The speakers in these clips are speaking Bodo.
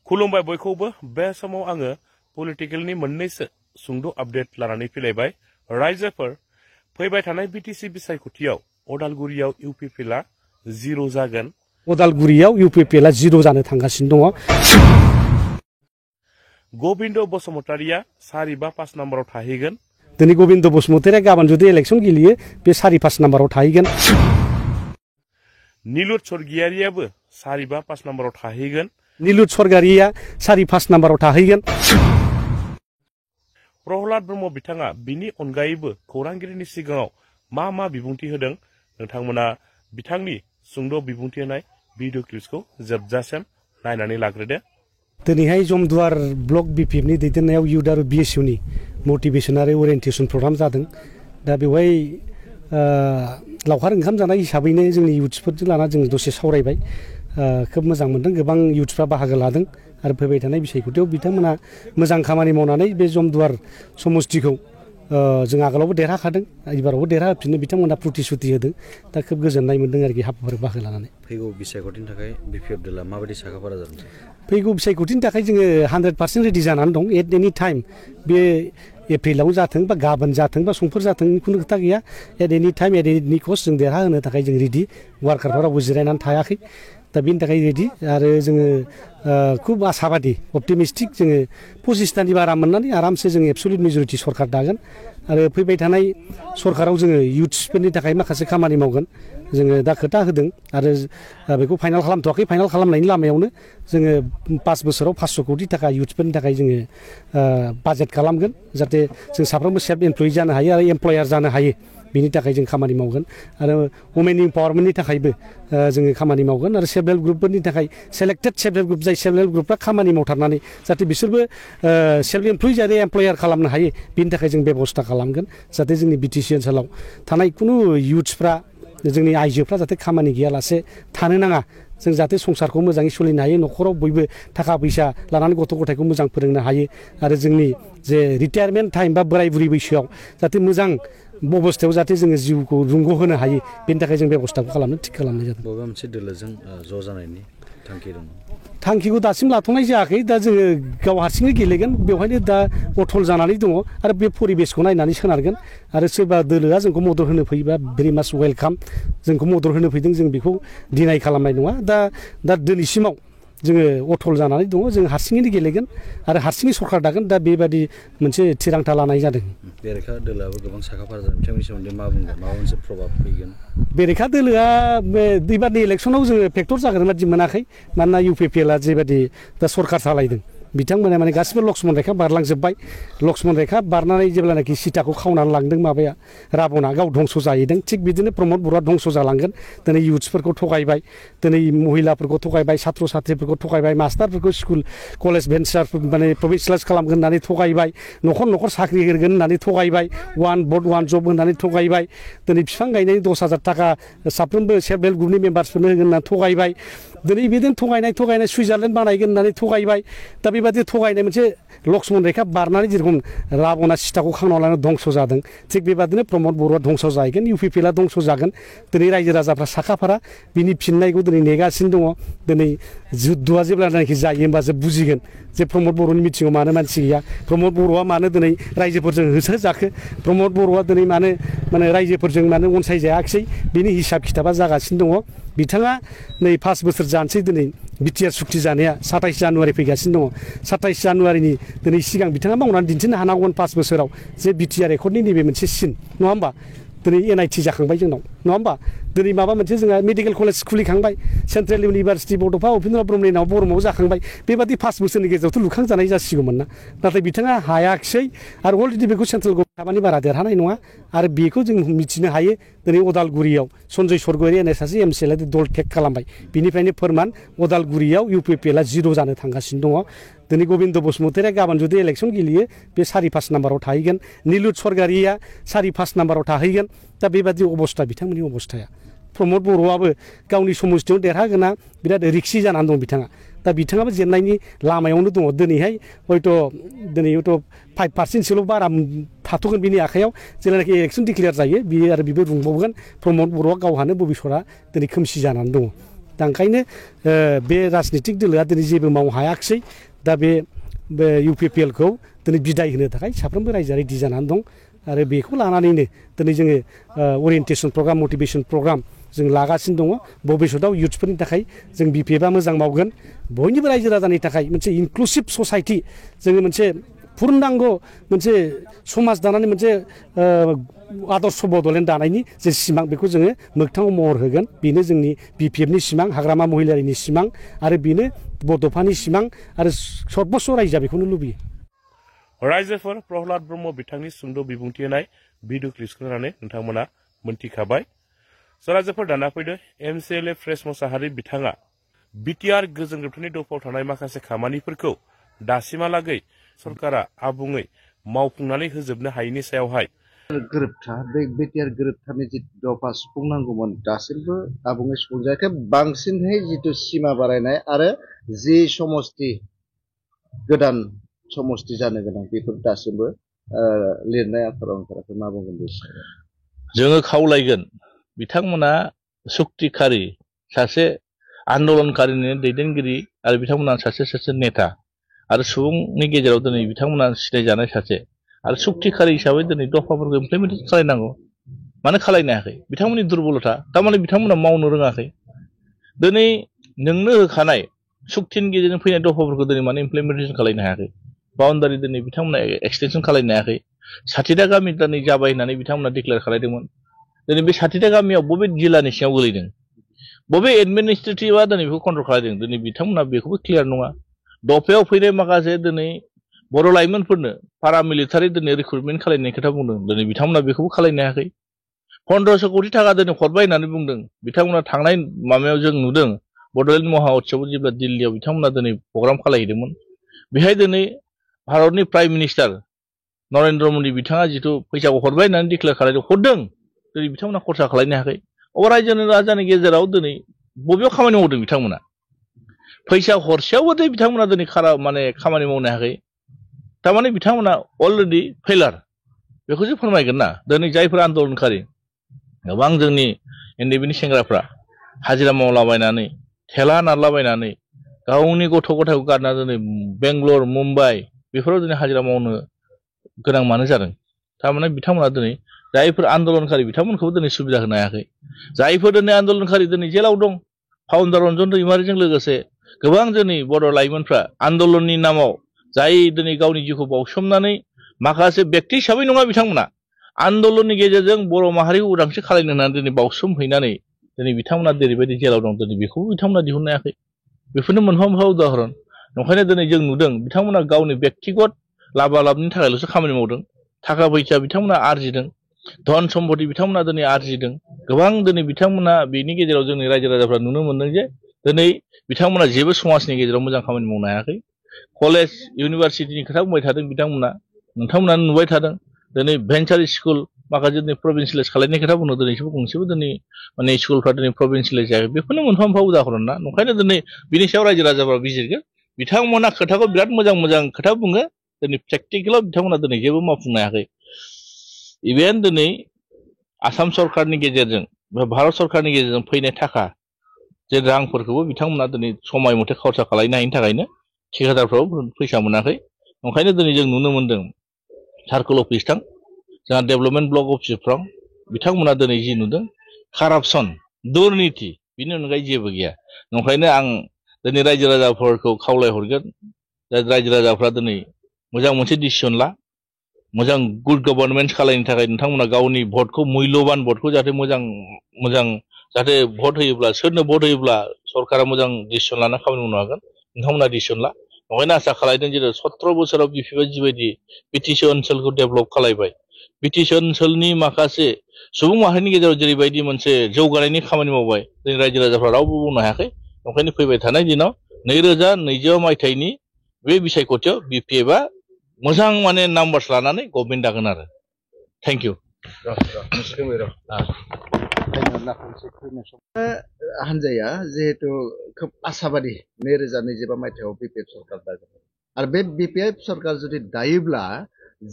खुलुमबाय बयखौबो बे समाव आङो पलिटिकेलनि मोननैसो सुंद' आपडेट लानानै फैलायबाय। रायजोफोर फैबाय थानाय बिटिसि बिसायख'थियाव अदालगुरियाव इउपिपिएलआ 0 जागोन। अदालगुरियाव इउपिपिएलआ 0 जानो थांगासिनो दङ। गबिन्द बसुमतारिया 4-5 नाम्बाराव थाहैगोन। दिनै गबिन्द बसुमतारिया गाबोन जुदि इलेक्सन गेलेयो बे 4-5 नाम्बाराव थाहैगोन। निलुत स्वर्गियारियाबो 4-5 नाम्बाराव थाहैगोन। निलुत स्वर्गियारिया 4-5 नाम्बाराव थाहैगोन। प्रहलाद ब्रह्म बिथाङा बिनि अनगायैबो खौरांगिरिनि सिगाङाव मा बिबुंथि होदों नोंथांमोना बिथांनि सुंद' बिबुंथि होनाय भिडिअ क्लिप्सखौ जोबजासिम नायनानै लाग्रोदो। दिनैहाय जमदुवार ब्लक बिपिएफनि दैदेननायाव इउथ आरो बिएसइउनि मटिभेसन आरो ओरिएन्टेसन प्रग्राम जादों। दा बेवहाय लावखार ओंखाम जानाय हिसाबैनो जोंनि इउथ्सफोरजों लाना जों दसे सावरायबाय। खोब मोजां मोनदों, गोबां इउथ्सफ्रा बाहागो लादों आरो फैबाय थानाय बिसायख'थियाव बिथांमोना मोजां खामानि मावनानै बे जमदुवार समस्तिखौ जों आगोलावबो देरहाखादों, एबारावबो देरहाफिननो बिथांमोना प्रतिश्रुति होदों। दा खोब गोजोननाय मोनदों आरोखि हाबाफारियाव बाहागो लानानै। फैगौ बिसायख'थिनि थाखाय बिपिएफ दला माबायदि साखाफारा जादों? फैगौ बिसायख'थिनि थाखाय जोङो 100% रेडि जानानै दं। एट एनि टाइम बे एप्रिलाव जाथों बा गाबोन जाथों बा समफोर जाथों खुनु खोथा गैया। एट एनि टाइम एट एनि कस्ट जों देरहाहोनो थाखाय जों रेडि। वार्कारफ्रा रावबो जिरायनानै थायाखै। दा बेनि थाखाय रेडि आरो जोङो खुब आसाबादि अप्टिमिस्टिक जोङो 25तानि बारा मोननानै आरामसे जों एबसुलिट मेजरिटि सरकार दागोन आरो फैबाय थानाय सरकाराव जोङो इउथ्सफोरनि थाखाय माखासे खामानि मावगोन। जोङो दा खोथा होदों आरो बेखौ फाइनाल खालामथ'वाखै। फाइनाल खालामनायनि लामायावनो जोङो 5 बोसोराव 500 कोटि थाखा इउथ्सफोरनि थाखाय जोङो बाजेट खालामगोन, जाहाथे जों साफ्रोमबो सेल्फ एमप्लयि जानो हायो आरो एमप्लयार जानो हायो। बिनि थाखाय जों खामानि मावगोन आरो वमेन इम्पावारमेन्टनि थाखायबो जोङो खामानि मावगोन आरो सेल्फ हेल्प ग्रुपफोरनि थाखाय सेलेक्टेड सेल्फ हेल्प ग्रुप जाय सेल्फ हेल्प ग्रुपफ्रा खामानि मावथारनानै जाहाथे बिसोरबो सेल्फ एमप्लयि जानो एमप्लयार खालामनो हायो, बिनि थाखाय जों बेबस्था खालामगोन। जाहाथे जोंनि बिटिसि ओनसोलाव थानाय खुनु इउथ्सफ्रा, जोंनि आइजोफ्रा जाहाथे खामानि गैयालासे थानो नाङा। जों जाहाथे संसारखौ मोजाङै सोलिनो हायो, न'खराव बयबो थाखा फैसा लानानै गथ' गथायखौ मोजां फोरोंनो हायो आरो जोंनि जे रिटायारमेन्ट टाइम बा बोराय बुरै बैसोआव जाहाथे मोजां अबस्थायाव जाहाथे जोङो जिउखौ रुंग' होनो हायो, बेनि थाखाय जों बेबस्थाखौ खालामनो थिग खालामनाय जादों। बबेबा मोनसे दोलोजों ज' जानायनि थांखि दङ? थांखिखौ दासिम लाथ'नाय जायाखै। दा जोङो गाव हारसिङै गेलेगोन, बेवहायनो दा अथल जानानै दङ आरो बे परिबेसखौ नायनानै सोनारगोन। आरो सोरबा दोलोआ जोंखौ मदद होनो फैयोबा भेरि माच वेलकाम। जोंखौ मदद होनो फैदों, जों बेखौ डिनाय खालामनाय नङा। दा दिनैसिमाव जोङो अथल जानानै दङ, जों हारसिङैनो गेलेगोन आरो हारसिङै सरकार दागोन। दा बेबादि मोनसे थिरांथा लानाय जादों। बेरेखा दोलोआबो गोबां साखाफारा जादों, बिथांनि सोमोन्दै मा बुंगोन? माबा मोनसे प्रभाब फैगोन? बेरेखा दोलोआ एबारनि इलेक्सनाव जोङो फेक्टर जागोन बादि मोनाखै। मानोना इउपिपिएलआ जेबादि दा सरकार सालायदों बिथांमोना माने गासिबो लक्ष्मन रेखा बारलांजोब्बाय। लक्ष्मन रेखा बारनानै जेब्लानाखि सीताखौ खावनानै लांदों माबाया राबना, गाव धंस' जाहैदों। थिग बिदिनो प्रमद बर'आ धंस' जालांगोन। दिनै इउथ्सफोरखौ थगायबाय, दिनै महिलाफोरखौ थगायबाय, साथ्र साथ्रिफोरखौ थगायबाय, मास्टारफोरखौ स्कुल कलेज भेन्सार माने प्रभिन्सियेलाइज खालामगोन होननानै थगायबाय, न'खर न'खर साख्रि होगोन होननानै थगायबाय, वान भट वान जब होननानै थगायबाय। दिनै बिफां गायनायनि 10,000 थाखा साफ्रोमबो सेल्फ हेल्प ग्रुपनि मेम्बार्सफोरनो होगोन होननानै थगायबाय। दिनै बिदिनो थगायनाय सुइजारलेण्ड बानायगोन होननानै थगायबाय। दा बेबादि थगायनाय मोनसे लक्ष्मन रेखा बारनानै जेरखम राबना सीताखौ खावना लानानै धंस' जादों, थिग बेबादिनो प्रमद बर'आ धंस' जाहैगोन, इउपिपिएलआ धंस' जागोन। दिनै रायजो राजाफ्रा साखाफारा बिनि फिननायखौ दिनै नेगासिनो दङ। दिनै जुद्धआ जेब्लानाखि जायो होमबासो बुजिगोन जे प्रमद बर'नि मिथिङाव मानो मानसि गैया, प्रमद बर'आ मानो दिनै रायजोफोरजों होसोजाखो, प्रमद बर'आ दिनै मानो रायजोफोरजों मानो अनसायजायाखिसै, बिनि हिसाब खिथाबा जागासिनो दङ। बिथाङा नै 5 बोसोर जानोसै दिनै बिटिआर सुक्ति जानाया 27 जानुवारि फैगासिनो दङ। 27 जानुवारिनि दिनै सिगां बिथाङा मावनानै दिन्थिनो हानांगौमोन 5 बोसोराव जे बिटिआर रेकर्डनि नैबे मोनसे सिन, नङा होमबा? दिनै एनआइटि जाखांबाय जोंनाव, नङा होमबा? दिनै माबा मोनसे जोंहा मेडिकेल कलेज खुलिखांबाय, सेन्ट्रेल इउनिभारसिटि बड'फा उपेन्द्र ब्रह्मनि नाव बरमाव जाखांबाय। बेबादि 5 बोसोरनि गेजेरावथ' लुखांजानाय जासिगौमोन ना, नाथाय बिथाङा हायाखिसै आरो अलरेडि बेखौ सेन्ट्रेल गभर्नमेन्टनि बारा देरहानाय नङा। आरो बेखौ जों मिथिनो हायो दिनै अदालगुरियाव सन्जय सरगयारि होननाय सासे एमसिएलआ दल टेक खालामबाय। बिनिफ्रायनो फोरमान अदालगुरियाव इउपिपिएलआ 0 जानो थांगासिनो दङ। दिनै गबिन्द बसुमतारिया गाबोन जुदि इलेक्सन गेलेयो बे 4-5 नाम्बाराव थाहैगोन। निलुत स्वर्गियारिया 4-5 नाम्बाराव थाहैगोन। दा बेबादि अबस्था बिथांमोननि अबस्थाया। प्रमद बर'आबो गावनि समस्थियाव देरहागोना बिराद रिक्सि जानानै दं बिथाङा। दा बिथाङाबो जेननायनि लामायावनो दङ। दिनैहाय हयथ' 5%सोल' बारा थाथ'गोन बिनि आखायाव। जेब्लानाखि इलेक्सन डिक्लेयार जायो बियो आरो बिबो रुंबावगोन। प्रमद बर'आ गावहानो भबिसतआ दिनै खोमसि जानानै दङ। दा ओंखायनो बे राजनितिक दोलोआ दिनै जेबो मावनो हायाखिसै दा बे UPPL खौ दिनै बिदाय होनो थाखाय साफ्रोमबो रायजोआ रेडि जानानै दं आरो बेखौ लानानैनो दिनै जोङो अरियेन्टेसन प्रग्राम मटिभेसन प्रग्राम जों लागासिनो दङ भबिष्यताव इयुथ्सफोरनि थाखाय जों BPF आ मोजां मावगोन बयनिबो रायजो राजानि थाखाय मोनसे इनक्लुसिभ ससाइटि जोङो मोनसे पुर्नांग मोनसे समाज दानानै मोनसे आदर्श बड'लेण्ड दानायनि जे सिमां बेखौ जोङो मोगथाङाव महर होगोन बेनो जोंनि BPF नि सिमां हाग्रामा महिलारिनि सिमां आरो बेनो बड'फानि सिमां आरो सर्बस्व रायजोआ बेखौनो लुबैयो रायजोफोर प्रह्लाद ब्रह्म बिथांनि सुंद' बिबुंथि होनाय भिडिअ क्लिप्सखौ नायनानै नोंथांमोना मोनथिखाबाय रायजोफोर दाना फैदो MCLA प्रेस मोसाहारि बिथाङा BTR गोजोन गोबथानि दफायाव थानाय माखासे खामानिफोरखौ दासिमहालागै सरकारा आबुङै मावफुंनानै होजोबनो हायैनि सायावहाय गोरोबथा बे BTR गोरोबथानि जि दफा सुफुंनांगौमोन दासिमबो आबुङै सुफुंजायाखै बांसिनहै जिथु सिमा बारायनाय आरो जि समस्ति गोदान समस्ति जानो गोनां बेफोर दासिमबो लिरनाय आखराव ओंखाराखै मा बुंगोन बे जोङो खावलायगोन बिथांमोना सुक्तिखारि सासे आन्दलनकारिनि दैदेनगिरि आरो बिथांमोना सासे नेता आरो सुबुंनि गेजेराव दिनै बिथांमोना सिनायजानाय सासे आरो सुक्तिखारि हिसाबै दिनै दफाफोरखौ इमप्लिमेन्टेसन खालायनांगौ मानो खालायनो हायाखै बिथांमोननि दुर्बलता थारमाने बिथांमोना मावनो रोङाखै दिनै नोंनो होखानाय सुक्तिनि गेजेरजों फैनाय दफाफोरखौ दिनै माने इमप्लिमेन्टेसन खालायनो हायाखै बाउन्डारि दिनै बिथांमोना एक्सटेनसन खालायनो हायाखै 60टा गामि दिनै जाबाय होननानै बिथांमोना डिक्लेयार खालायदोंमोन दिनै बे 60टा गामियाव बबे जिल्लानि सिङाव गोलैदों बबे एडमिनिस्ट्रेटिभआ दिनै बेखौ कन्ट्रल खालायदों दिनै बिथांमोना बेखौबो क्लियार नङा दफायाव फैनाय माखासे दिनै बर' लाइमोनफोरनो पारामिलिटारि दिनै रिक्रुटमेन्ट खालायनायनि खोथा बुंदों दिनै बिथांमोना बेखौबो खालायनो हायाखै 1500 कोटि थाखा दिनै हरबाय होननानै बुंदों बिथांमोना थांनाय माबायाव जों नुदों बड'लेण्ड महा उत्सव जेब्ला दिल्लीयाव बिथांमोना दिनै प्रग्राम खालायहैदोंमोन बेहाय दिनै भारतनि प्राइम मिनिस्टार नरेन्द्र मदि बिथाङा जिथु फैसाखौ हरबाय होननानै डिक्लेयार खालायदों हरदों दिनै बिथांमोना खरसा खालायनो हायाखै अ रायजोनि राजानि गेजेराव दिनै बबेयाव खामानि मावदों बिथांमोना फैसा हरसेयावबो बिथांमोना दिनै माने खामानि मावनो हायाखै थारमाने बिथांमोना अलरेडि फेलार बेखौसो फोरमायगोन ना दिनै जायफोर आन्दलनकारि गोबां जोंनि NDP नि सेंग्राफ्रा हाजिरा मावलाबायनानै थेला नारलाबायनानै गावनि गथ' गथायखौ गारना दिनै बेंगलर मुम्बाइ बेफोराव दिनै हाजिरा मावनो गोनां मानो जादों थारमाने बिथांमोना दिनै जायफोर आन्दलनकारि बिथांमोनखौबो दिनै सुबिदा होनो हायाखै जायफोर दिनै आन्दलनकारि दिनै जेलाव दं फाउन्डार रन्जन दैमारिजों लोगोसे गोबां जोंनि बर' लाइमोनफ्रा आन्दलननि नामाव जाय दिनै गावनि जिउखौ बावसोमनानै माखासे व्यक्ति हिसाबै नङा बिथांमोना आन्दलननि गेजेरजों बर' माहारिखौ उदांस्रि खालायनो होननानै दिनै बावसोमहैनानै दिनै बिथांमोना जेरैबायदि जेलाव दं दिनै बेखौबो बिथांमोना दिहुननो हायाखै बेफोरनो मोनफा मोनफा उदाहरन ओंखायनो दिनै जों नुदों बिथांमोना गावनि व्यक्तिगत लाबालाबनि थाखायल'सो खामानि मावदों थाखा फैसा बिथांमोना आरजिदों धन सम्पति बिथांमोना दिनै आरजिदों गोबां दिनै बिथांमोना बेनि गेजेराव जोंनि रायजो राजाफ्रा नुनो मोनदों जे दिनै बिथांमोना जेबो समाजनि गेजेराव मोजां खामानि मावनो हायाखै कलेज इउनिभारसिटिनि खोथा बुंबाय थादों बिथांमोना नोंथांमोना नुबाय थादों दिनै भेन्सार स्कुल माखासे दिनै प्रभिन्सियेलाइज खालायनाय खोथा बुंदों दिनै गंसेबो दिनै माने स्कुलफ्रा दिनै प्रभिन्सियेलाइज जायाखै बेफोरनो मोनफा मोनफा उदाहरन ना ओंखायनो दिनै बिनि सायाव रायजो राजाफ्रा बिजिरगोन बिथांमोना खोथाखौ बिराद मोजां मोजां खोथा बुङो दिनै प्रेक्टिकेलाव बिथांमोना दिनै जेबो मावफुंनो हायाखै इभेन दिनै आसाम सरकारनि गेजेरजों बा भारत सरकारनि गेजेरजों फैनाय थाखा जे रांफोरखौबो बिथांमोना दिनै समाय मथे खरसा खालायनो हायिनि थाखायनो ठेकेदारफ्राबो फैसा मोनाखै ओंखायनो दिनै जों नुनो मोनदों सार्कोल अफिस थां जोंहा डेभेलपमेन्ट ब्लक अफिसफ्राव बिथांमोना दिनै जि नुदों कारापसन दुर्निति बिनि अनगायै जेबो गैया ओंखायनो आं दिनै रायजो राजाफोरखौ खावलायहरगोन रायजो राजाफ्रा दिनै मोजां मोनसे डिसिसन ला मोजां गुड गभर्नमेन्ट खालायनो थाखाय नोंथांमोना गावनि भटखौ मुल्यबान भटखौ जाहाथे मोजां जाहाथे भट होयोब्ला सोरनो भट होयोब्ला सरकारा मोजां डिसिसन लाना खामानि मावनो हागोन नोंथांमोना डिसिसन ला ओंखायनो आसा खालायदों जेरै 17 बोसोराव जिबायदि बिटिसि ओनसोलखौ डेभेलप खालायबाय बिटिसि ओनसोलनि माखासे सुबुं माहारिनि गेजेराव जेरैबायदि मोनसे जौगानायनि खामानि मावबाय जोंनि रायजो राजाफ्रा रावबो बुंनो हायाखै ओंखायनो फैबाय थानाय दिनाव 2020 मायथाइनि बे बिसायख'थियाव BPF आ मोजां माने नाम्बार्स लानानै गभर्नमेन्ट दागोन आरो थेंक इउ हानजाया जिहेतु खोब आसाबादि 2025 मायथाइयाव BPF सरकार दागोन आरो बे BPF सरकार जुदि दायोब्ला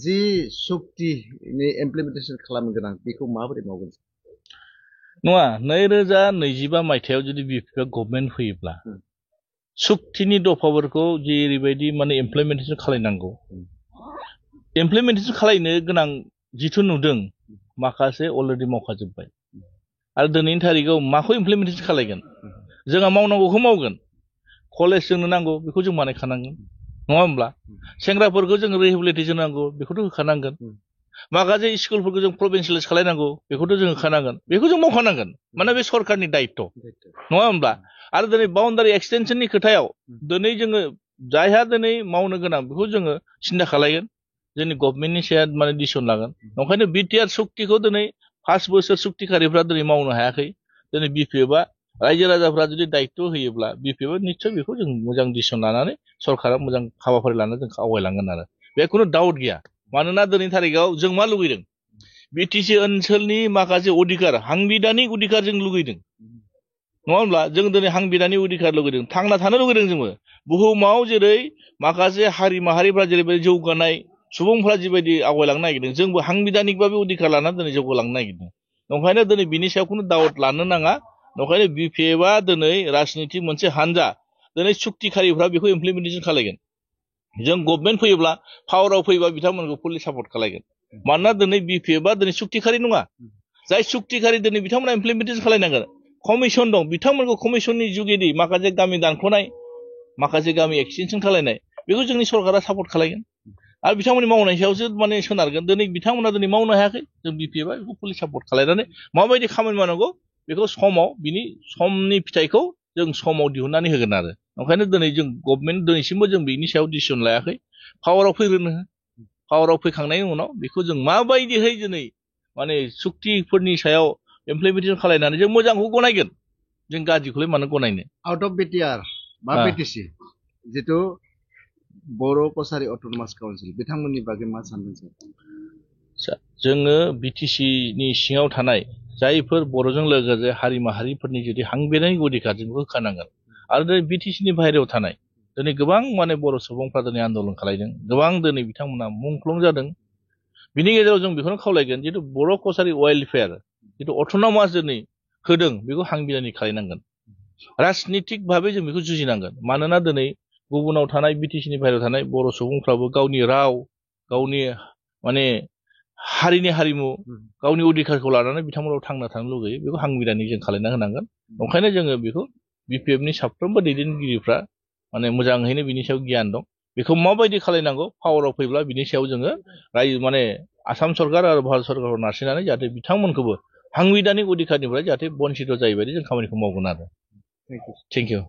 जि सुक्तिनि इमप्लिमेन्टेसन खालामनो गोनां बेखौ माबोरै मावगोन नङा 2025 मायथाइयाव जुदि बिपिएफआ गभर्नमेन्ट फैयोब्ला सुक्तिनि दफाफोरखौ जेरैबायदि माने इमप्लिमेन्टेसन खालायनांगौ इमप्लिमेन्टेसन खालायनो गोनां जिथु नुदों माखासे अलरेडि मावखाजोब्बाय आरो दिनैनि थारिखआव माखौ इमप्लिमेन्टेसन खालायगोन जोंहा मावनांगौखौ मावगोन कलेज जोंनो नांगौ बेखौ जों बानायखानांगोन नङा होमब्ला सेंग्राफोरखौ जों रिहेबिलिटेसन नांगौ बेखौथ' होखानांगोन माखासे स्कुलफोरखौ जों प्रभिन्सियेलाइज खालायनांगौ बेखौथ' जों होखानांगोन बेखौ जों मावखानांगोन माने बे सरकारनि दायित्व नङा होमब्ला आरो दिनै बाउन्डारि एक्सटेनसननि खोथायाव दिनै जोङो जायहा दिनै मावनो गोनां बेखौ जोङो सिन्था खालायगोन जोंनि गभर्नमेन्टनि सायाव माने डिसिसन लागोन ओंखायनो बिटिआर सुक्तिखौ दिनै 5 बोसोर सुक्तिखारिफ्रा दिनै मावनो हायाखै दिनै बिपिएफआ रायजो राजाफ्रा जुदि दायित्व होयोब्ला बिपिएफआ निस्सय बेखौ जों मोजां डिसिसन लानानै सरकारा मोजां हाबाफारि लानानै जों आवगायलांगोन आरो बे खुनु डाउट गैया मानोना दिनैनि थारिखआव जों मा लुगैदों बिटिसि ओनसोलनि माखासे अधिकार हांबिधानिक अधिकार जों लुगैदों नङा होमब्ला जों दिनै हांबिधानिक अधिकार लुगैदों थांना थानो लुगैदों जोङो बुहुमाव जेरै माखासे हारि माहारिफ्रा जेरैबायदि जौगानाय सुबुंफ्रा जिबायदि आवगायलांनो नागिरदों जोंबो हांबिधानिक भाबे अधिकार लानानै दिनै जौगालांनो नागिरदों ओंखायनो दिनै बिनि सायाव खुनु डाउट लानो नाङा ओंखायनो बिपिएफआ दिनै राजनिति मोनसे हानजा दिनै सुक्तिखारिफ्रा बेखौ इमप्लिमेन्टेसन खालायगोन जों गभर्नमेन्ट फैयोब्ला पावाराव फैबा बिथांमोनखौ फुलि सापर्ट खालायगोन मानोना दिनै बिपिएफआ दिनै सुक्तिखारि नङा जाय सुक्तिखारि दिनै बिथांमोना इमप्लिमेन्टेसन खालायनांगोन कमिसन दं बिथांमोनखौ कमिसननि जुगेदि माखासे गामि दानख'नाय माखासे गामि एक्सटेनसन खालायनाय बेखौ जोंनि सरकारा सापर्ट खालायगोन आरो बिथांमोननि मावनायनि सायावसो माने सोनारगोन दिनै बिथांमोना दिनै मावनो हायाखै जों बिपिएफआ बेखौ फुलि सापर्ट खालायनानै माबायदि खामानि मावनांगौ बेखौ समाव बिनि समनि फिथाइखौ जों समाव दिहुननानै होगोन आरो ओंखायनो दिनै जों गभर्नमेन्ट दिनैसिमबो जों बिनि सायाव डिसिसन लायाखै पावाराव फैग्रोनो पावाराव फैखांनायनि उनाव बेखौ जों माबायदिहै दिनै माने सुक्तिफोरनि सायाव इमप्लिमेन्टेसन खालायनानै जों मोजांखौ गनायगोन जों गाज्रिखौलाय मानो गनायनो आउट अफ बिटिआर बा बिटिसि जिथु बर' कसारि अट'नमास काउन्सिल बिथांमोननि बागै मा सानदों सार जोङो बिटिसिनि सिङाव थानाय जायफोर बर'जों लोगोसे हारि माहारिफोरनि जुदि हांबिधानिक अधिकार जों बेखौ होखानांगोन आरो दिनै बिटिसिनि बाहेरायाव थानाय दिनै गोबां माने बर' सुबुंफ्रा दिनै आन्दलन खालायदों गोबां दिनै बिथांमोना मुंख्लं जादों बिनि गेजेराव जों बेखौनो खावलायगोन जितु बर' कसारि वेलफेयार जितु अट'नमास दिनै होदों बेखौ हांबिधानिक खालायनांगोन राजनितिक भाबै जों बेखौ जुजिनांगोन मानोना दिनै गुबुनाव थानाय बिटिसिनि बाहेरायाव थानाय बर' सुबुंफ्राबो गावनि राव गावनि माने हारिनि हारिमु गावनि अधिकारखौ लानानै बिथांमोनाव थांना थानो लुगैयो बेखौ हांबिधानिक जों खालायना होनांगोन ओंखायनो जोङो बेखौ बिपिएफनि साफ्रोमबो दैदेनगिरिफ्रा माने मोजाङैनो बिनि सायाव गियान दं बेखौ माबायदि खालायनांगौ पावाराव फैब्ला बिनि सायाव जोङो रायजो माने आसाम सरकार आरो भारत सरकारखौ नारसिननानै जाहाथे बिथांमोनखौबो हांबिधानिक अधिकारनिफ्राय जाहाथे बन्सित जायैबायदि जों खामानिखौ मावगोन आरो थेंक इउ